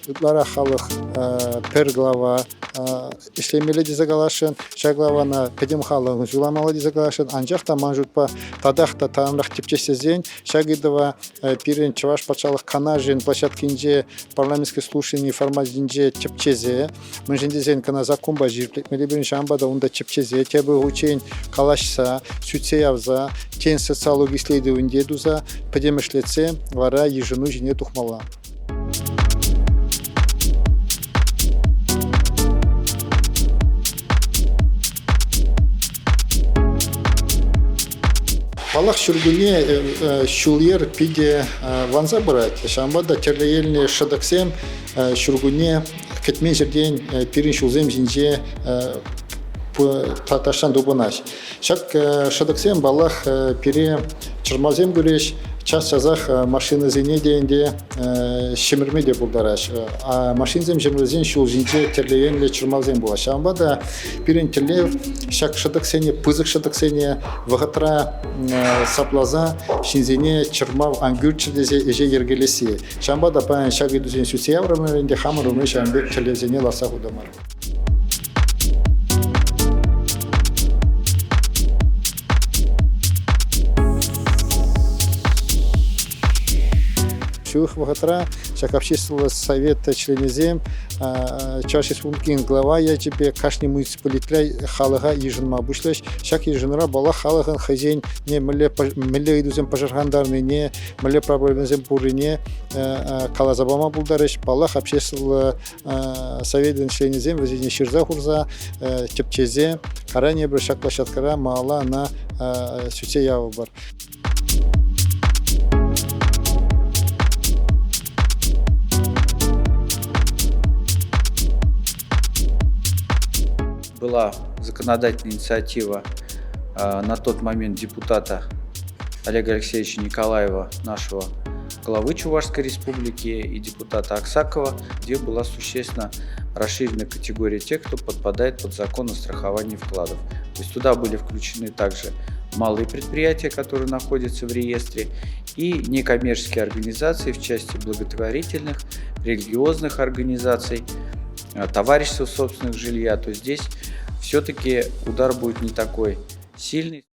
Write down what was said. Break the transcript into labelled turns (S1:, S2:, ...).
S1: Ытларах халӑх пӗр глава ӗҫлемелле тесе каласшӑн, ҫак главана пӗтӗм халӑхӑн суйламалла тесе каласшӑн. Анчах та ман шутпа татах та таранрах тӗпчес тесен ҫак ыйтӑва пирӗн Чӑваш патшалӑх канашӗн площадкинче парламентской слушани форматӗнче тӗпчесе, мӗншӗн тесен кӑна законпа ҫирӗплетмелле пирӗн, ҫавӑнпа та унта тӗпчесе тепӗр хутчен калаҫса, сӳтсе явса, тен социологи исследованийӗ туса пӗтӗмӗшлетсе вара йышӑну ҫине тухмалла. Паллах, ҫуркунне ҫул-йӗр питӗ ванса пырать. Ҫавӑнпа та тӗрлӗ енлӗ шӑтӑксем ҫуркунне кӗтмен ҫӗртен пирӗн ҫулсем ҫинче ташан тупӑнаҫ. Ҫак шӑтӑксем, паллах, пире чӑрмавсем кӳреҫ, час-часах машинӑсене те ӗнтӗ ҫӗмӗрме те пултараҫ. Машинсем ҫӗмӗрсен ҫул ҫинче тӗрлӗ енлӗ чӑрмавсем пулаҫ. Ҫавӑнпа та пирӗн тӗллев ҫак шӑтӑксене, пысӑк шӑтӑксене вӑхӑтра сапласа ҫынсене чӑрмав ан кӳрччӗр тесе ӗҫе йӗркелесси. Ҫавӑнпа та паян ҫак ыйтусене сӳтсе яврӑмӑр ӗнтӗ, хамӑр умне ҫавӑн пек тӗллевсене лартса хутӑмӑр. Ҫывӑх вӑхӑтра ҫак обществӑллӑ совет членӗсем Чӑваш Республикин глава ячӗпе кашни муниципалитетра халӑха йышӑнма пуҫлӗҫ. Ҫак йышӑнура паллах халӑхӑн хӑйсен мӗнле ыйтусем пӑшӑрхантарнине, мӗнле проблемӑсем пуррине каласа пама пултарӗҫ. Паллах, обществӑллӑ советӑн членӗсем вӗсене ҫырса хурса, тӗпчесе каран эпир ҫак площадкӑра малалла ӑна сӳтсе явӑпӑр.
S2: Была законодательная инициатива на тот момент депутата Олега Алексеевича Николаева, нашего главы Чувашской Республики и депутата Аксакова, где была существенно расширена категория тех, кто подпадает под закон о страховании вкладов. То есть туда были включены также малые предприятия, которые находятся в реестре, и некоммерческие организации в части благотворительных, религиозных организаций, товарищества собственных жилья, то здесь все-таки удар будет не такой сильный.